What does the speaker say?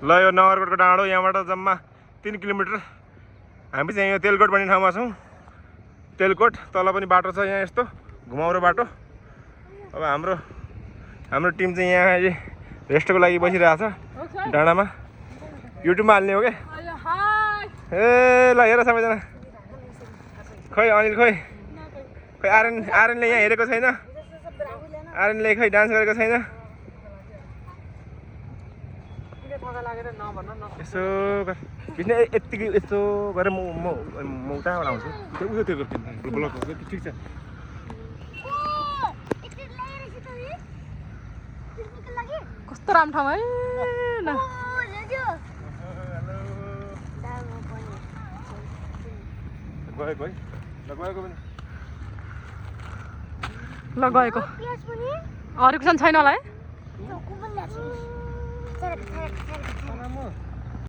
ल यो नगरकोटको डाँडो यहाँबाट जम्मा 3 किलोमिटर। हामी चाहिँ यो तेलकोट भन्ने ठाउँमा छौँ। तेलकोट तल पनि बाटो छ यहाँ यस्तो घुमाउरो बाटो। अब हाम्रो टिम चाहिँ यहाँ अहिले रेस्टको लागि बसिरहेछ डाँडामा। युट्युबमा हाल्ने हो क्या। ए ल हेर सबैजना। खै अनिल खै आर्यनले यहाँ हेरेको छैन। आर्यनले खै डान्स गरेको छैन। यसो बिस्ने यतिकै यसो गरेर म उताबाट आउँछु। त्यो ब्लक ठिक छ। कस्तो राम्रो ठाउँ है न। गएको है ल गएको अरू कुछ छैन होला है।